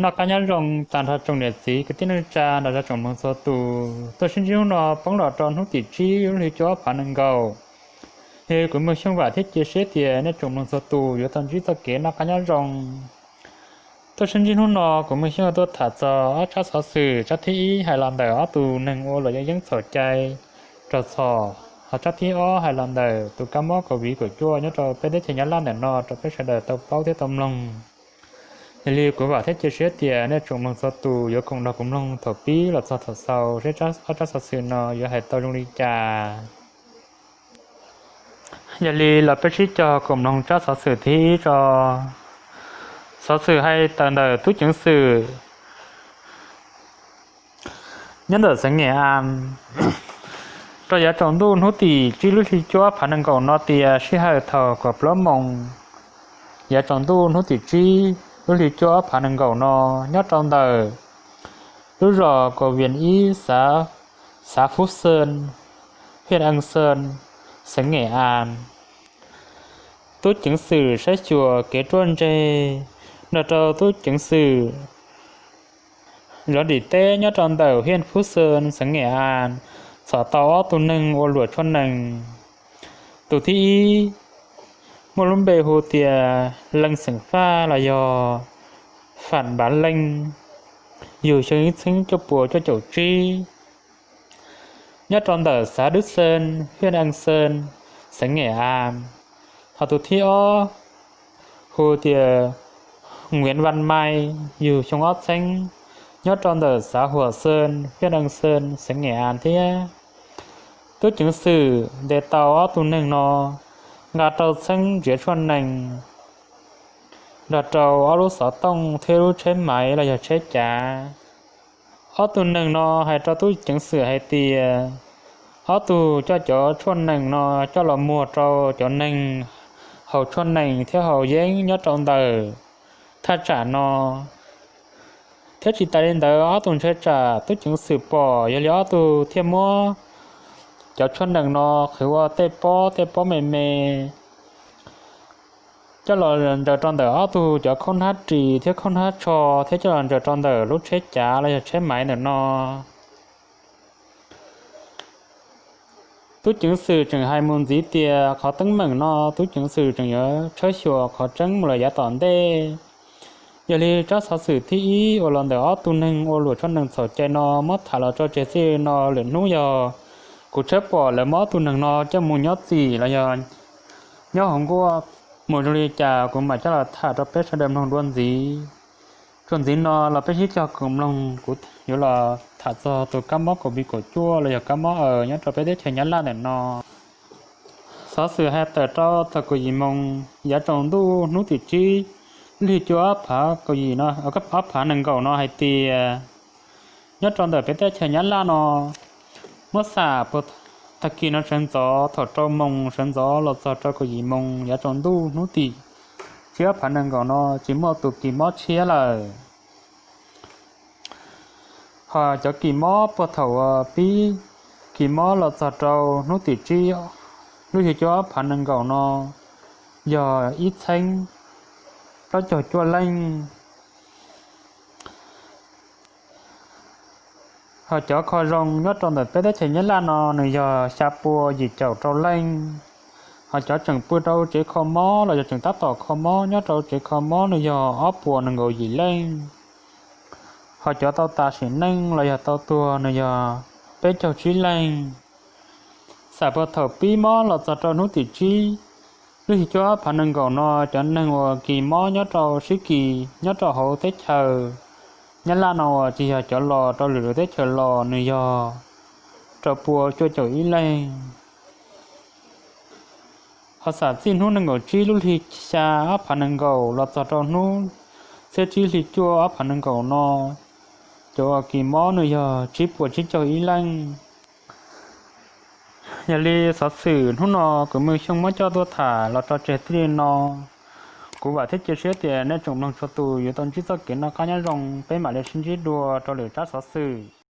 Noj qab nyob zoo tag nrho tsoom niam txiv kwv tij neej tsa nrog rau tsoom mloog txhua tus. Tuaj sib ntsib hnub no poob los rau hnub tim tsib lub hli cuaj ob phav nees nkaum. Yog li kuv Moog Xyooj vam thiab cia siab tias nej tsoom mloog txhua tus yuav tau ntsib txoj kev noj qab nyob zoo. Tuaj sib ntsib hnub no kuv Moog Xyooj tuaj tham txog ob tsab xov xwm, tsab thib ib hais los ntawm ob tug neeg ua luam yeeb yeeb txhaum cai raug txhom, hos tsab thib ob hais los ntawm tus kab mob covid kaum cuaj nyob rau peb teb chaws Nyab Laj ntawm no rau peb sawv daws tau paub thiab tau mloog. Yog li kuv vam thiab cia siab tias nej tsoom mloog txhua tus yuav koom nrog kuv mloog thaum pib los txog thaum xaus seb ob tsab xov xwm no yuav hais tau zoo li cas. Yog li los peb sib cog koom mloog tsab xov xwm thib ib tso. Xov xwm hais tawm ntawm tub ceev xwm nyob ntawm xeev Nges As rau yav tsaus ntuj hnub tim tsib lub hli cuaj ob phav nees nkaum no tias sij hawm thaum kaum plaub moos yav tsaus ntuj hnub tim tsib lub hli cuaj ob phav nees nkaum no nyob rau ntawm lub zos Kaus Vias ib, xav Fub Xeej, hiaj Eej Xeej, xeev Nges As, tub ceev xwm saib xyuas kev ruaj ntseg nrog rau tub ceev xwm zov dim teb nyob rau ntawm hiaj Fub Xeej xeev Nges As txhom tau ob tug neeg ua luam tshuaj nees. Tus thib ib muaj lub npe hu tias Leej xeem Faj los yog Fam Npav Leej, yug xyoo ib txheeb cuaj puas cuaj caum tsib, nyob rau ntawm xav Dub Xeej, hiaj Eej Xeej, xeev Nges As. Hos tus thib ob hu tias Nkuiav Vaj Mai, yug xyoo ob txheeb, nyob rau ntawm xav Huam Xeej, hiaj Eej Xeej, xeev Nges As thiab. Tub ceev xwm ntes tau ob tug neeg no nqa rau txheeb nrhiav tshuaj nees nrog rau ob lub xov tooj thiab lub tsheb maiv los yog tsheb cav. Ob tug neeg no hais rau tub ceev xwm hais tias ob tug coj cov tshuaj nees no coj los muag rau cov neeg haus tshuaj nees thiab haus yeeb nyob rau ntawm thaj tsam no. Thiab tsis tas li ntawd ob tug ntshai tsam tub ceev xwm pom, yog li ob tug thiaj muab cov tshuaj nees no qhwv ua tej pob tej pob me me coj los ntsaws rau ntawm ob tug cov khaub hnab ris thiab khaub hnab tsho thiab coj los ntsaws rau ntawm lub tsheb cav los yog tsheb maiv ntawm no. Tub ceev xwm tseem hais mus ntxiv tias qhov teeb meem no tub ceev xwm tseem yuav tshawb xyuas qhov tseeb mus lawm yav tom ntej. Yog li tsab xov xwm thib ib uas los ntawm ob tug neeg ua luam tshuaj nees txhaum cai no muab tham los tso tseg txij no. Lwm hnub yog kuv tshawb pom lawv muab ob tug neeg no coj mus nyob txim los yog nyob hauv nkuaj mus zoo li cas kuv mam coj los tham rau peb sawv daws mloog dua ntxiv. Txuas ntxiv no los peb sib cog koom mloog, kuv yuav los tham txog tus kab mob covid kaum cuaj los yog kab mob aws nyob rau peb teb chaws Nyab Laj ntawm no. Xov xwm hais tawm rau thaum kaum yim moos yav tsaus ntuj hnub tim tsib lub hli cuaj ob phav kaum yim no, ob phav nees nkaum no hais tias nyob rau ntawm peb teb chaws Nyab Laj no muab xam puag tag kis no sawv ntxov thaum rau moos sawv ntxov los txog rau kaum yim moos yav tsaus ntuj hnub tim tsib ob phav nees nkaum no tsis muaj tus kis mob tshiab lawm. Hos cov kis mob puag thaum uas pib kis mob los txog rau hnub tim tsib lub hli cuaj ob phav nees nkaum no yog ib txheeb plaub caug cuaj leej. Hos cov kho zoo nyob rau ntawm peb teb chaws Nyab Laj no nws yog xya pua yim caum rau leej. Hos cov tseem pw rau tsev kho mob los yog tseem tab tom kho mob nyob rau tsev kho mob nws yog ob puas nees nkaum yim leej. Hos cov tau tas sim neej los yog tau tuag nws yog peb caug tsib leej. Xam puag thaum pib mob los txog rau hnub tim tsib lub hli cuaj ob phav nees nkaum no cov neeg uas kis mob nyob rau sib kis nyob rau hauv teb chaws Nyab Laj no uas tsis yog cov los rau lwm lub teb chaws los nws yog rau pua cuaj caum ib leej. Hos xam txij hnub nees nkaum tsib lub hli xya ob phav nees nkaum los txog rau hnub xiab tsib hli cuaj ob phav nees nkaum no cov uas kis mob nws yog tsib puas tsib caug ib leej. Yog li xov xwm hnub no kuv Mooj Xyooj muab coj tuaj tham los tso tseg txij li no. Kuv vam thiab cia siab tias nej tsoom mloog txhua tus yuav tau ntsib txoj kev noj qab nyob zoo, peb mam li sib ntsib dua rau lwm tsab xov xwm.